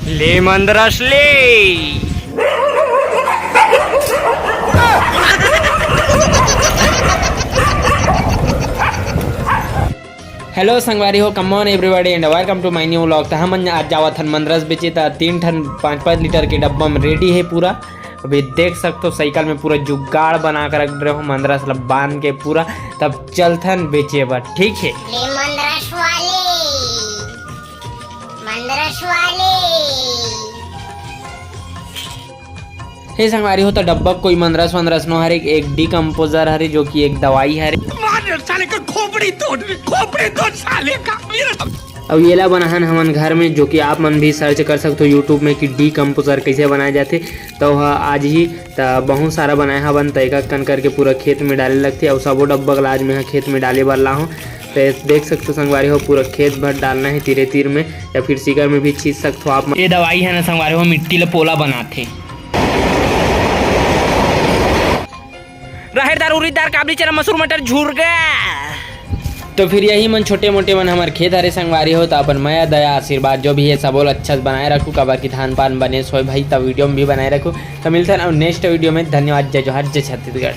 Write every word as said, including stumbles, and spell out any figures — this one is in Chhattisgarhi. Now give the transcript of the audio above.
ले मंदरस ले। Hello संगवारी हो, come on everybody and welcome to my new vlog। त हमन आज जावत हन मंदरस बेचे, त तीन ठन पाँच पाँच लीटर के डब्बा में रेडी हे पूरा। अभी देख सकथो साइकिल में पूरा जुगाड़ बना के रख रहे हो मंदरस ला बांध के पूरा। तब चलथन बेचे बर, ठीक है। ले मंदरस वाले, मंदरस वाले। हे संगवारी हो, त डब्बा कोई मंदरस वंदरस नो हरे, एक डिकम्पोजर हरे, जो कि एक दवाई हरे। मार साले का खोपड़ी तोड़, खोपड़ी तोड़ साले का। अब येला बनाहन हमन घर में, जो कि आप मन भी सर्च कर सकते हो YouTube में कि डिकम्पोजर कैसे बनाए जाते। तो वह आज ही त बहुत सारा बनाए हवन, त एक एक कन करके पूरा खेत में डाले लगथे। अउ सबो डब्बा ला आज मैं ह खेत में डाले बर लाहूँ। तो देख सकते हो संगवारी हो, पूरा खेत भर डालना है तीरे तीर में, या फिर सीकर में भी छींच सकते हो आप। ये दवाई है ना संगवारी हो, मिट्टी ले पोला बनाथे। राहेर दार, उरीद दार, काबली चना, मसूर, मटर, झुरगा। तो फिर यही मन छोटे मोटे मन हमार खेत हरे संगवारी हो, तो अपन मया दया आशीर्वाद जो भी है सबो ला अच्छा से बनाए रखू, काबर कि धान पान बने सोए भाई, तब वीडियो में भी बनाए रखू। तो मिलते हैं नेक्स्ट वीडियो में। धन्यवाद, जय जोहार, जय छत्तीसगढ़।